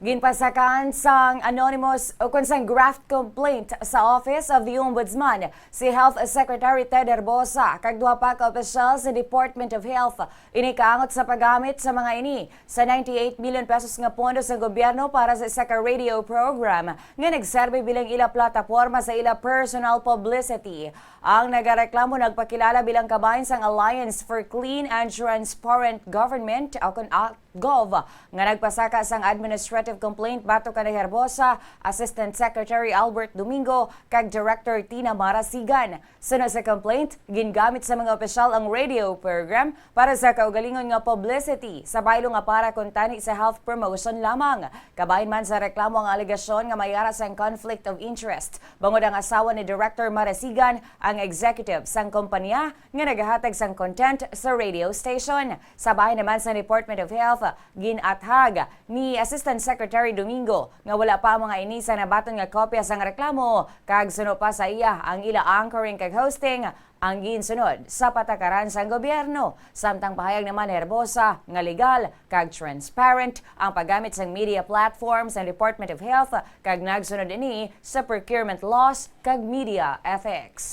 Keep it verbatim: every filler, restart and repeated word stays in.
Ginpasakan sang anonymous o kon sang graft complaint sa Office of the Ombudsman si Health Secretary Ted Herbosa kag duha pa ka opisyal sa Department of Health. Ini kaangot sa paggamit sa mga ini sa ninety-eight million pesos nga pondo sa gobyerno para sa isa ka radio program nga nagserbi bilang ila plataporma sa ila personal publicity. Ang nagareklamo nagpakilala bilang kabahin sang Alliance for Clean and Transparent Government o kon ALCGOV nga nagpasaka sang administrative complaint batok kanay Herbosa, Assistant Secretary Albert Domingo, kag Director Tina Marasigan. Suno sa complaint, gingamit sa mga opisyal ang radio program para sa kaugalingon nga publicity sa baylo nga para kuntani sa health promotion lamang. Kabahin man sa reklamo ang alegasyon nga may ara sang conflict of interest bangod ang asawa ni Director Marasigan ang executive sang kompanya nga nagahatag sang content sa radio station. Sa bahin naman sa Department of Health, ginathag ni Assistant Secretary Domingo nga wala pa ang mga ini sa nabaton nga kopya sang reklamo, kag suno pa sa iya ang ila anchoring kag hosting ang ginsunod sa patakaran sang gobyerno. Samtang pahayag naman ni Herbosa nga legal kag transparent ang paggamit sang media platform sang Department of Health kag nagsunod ini sa procurement laws kag media ethics.